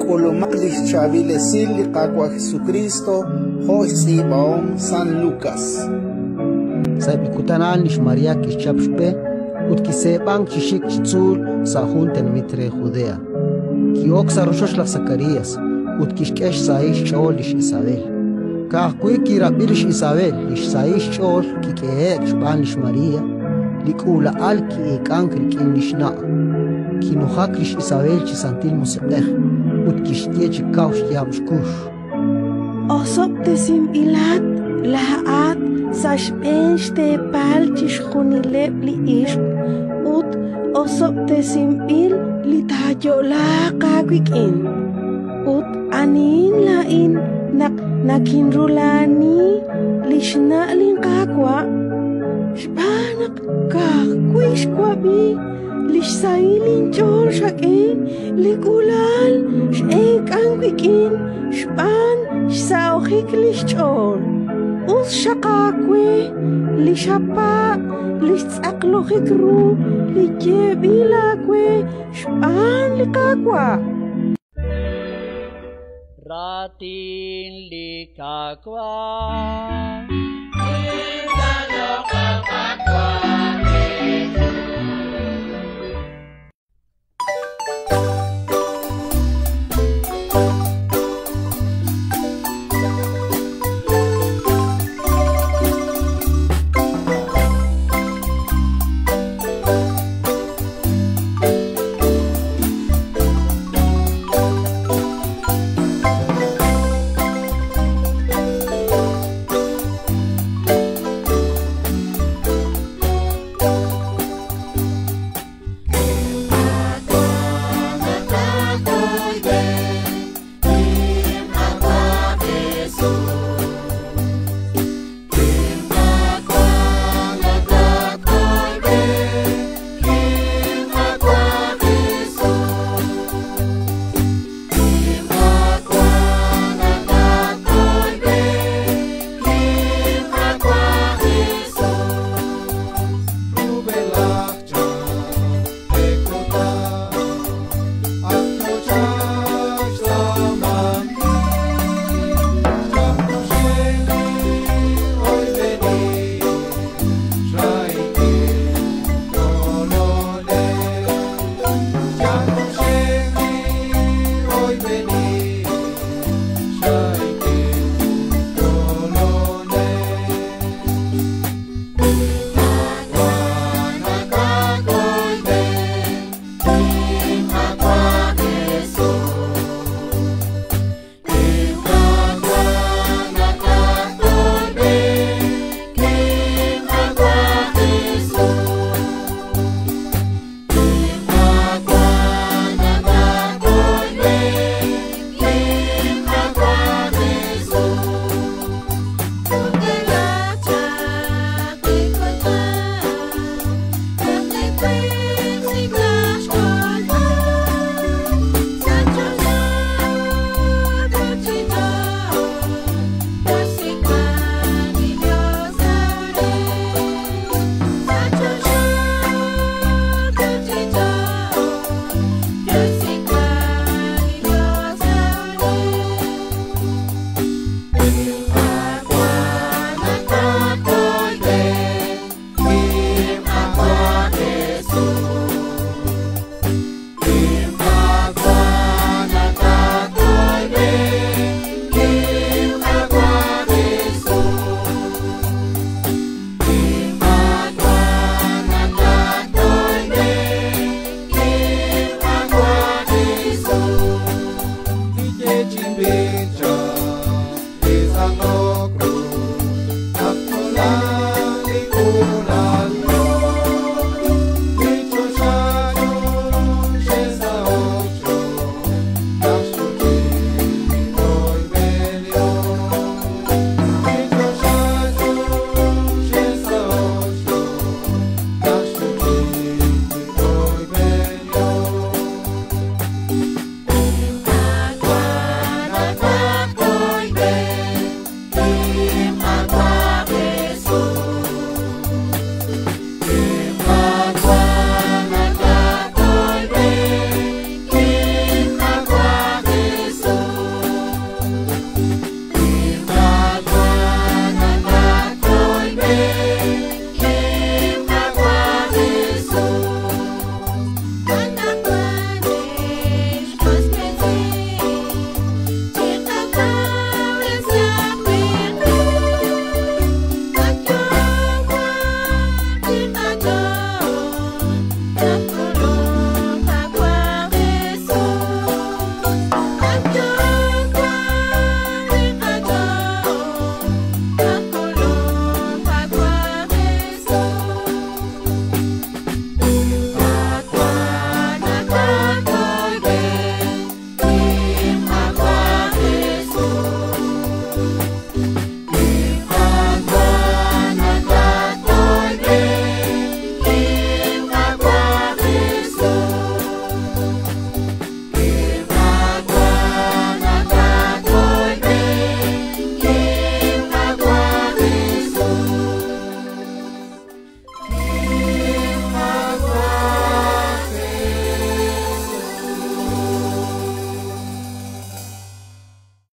K'ulumaq li xchaab'il esil li Qaawa' Jesukriist jo' xtz'iib'ahom San Lukas. Sa'eb' li kutan a'an lix María kixchap xb'e ut kiseeb'ank chi xik chi tzuul sa' jun tenamit re Judea. Ki'ok sa' rochoch laj Sakarías ut kixk'e xsahil xch'ool lix Isabel. Ka'ajwi' kirab'i lix Isabel li xsahil xch'ool kik'ehe'k xb'aan lix María, li k'uula'al ki'eek'ank rik'in li xna'. Kinujak lix Isabel chi Santil Musiq'ej ut kixye chi kaw xyaab' xkux: Osob'tesinb'ilat laa'at sa' xb'een xteepal chixjunileb' li ixq ut osob'tesinb'il li taayo'laaq aawik'in. Ut anihin laa'in naq nakinrula'ani li xna' linQaawa'? Xb'aan naq ka'ajwi' xwab'i li xsahil inch'ool xak'e, li k'uula'al x'eek'ank wik'in xb'aan xsahojik li xch'ool. Us xaq aawe li xapaab' li xtz'aqlojik ru li yeeb'il aawe xb'aan li Qaawa'. Raatin li Qaawa'.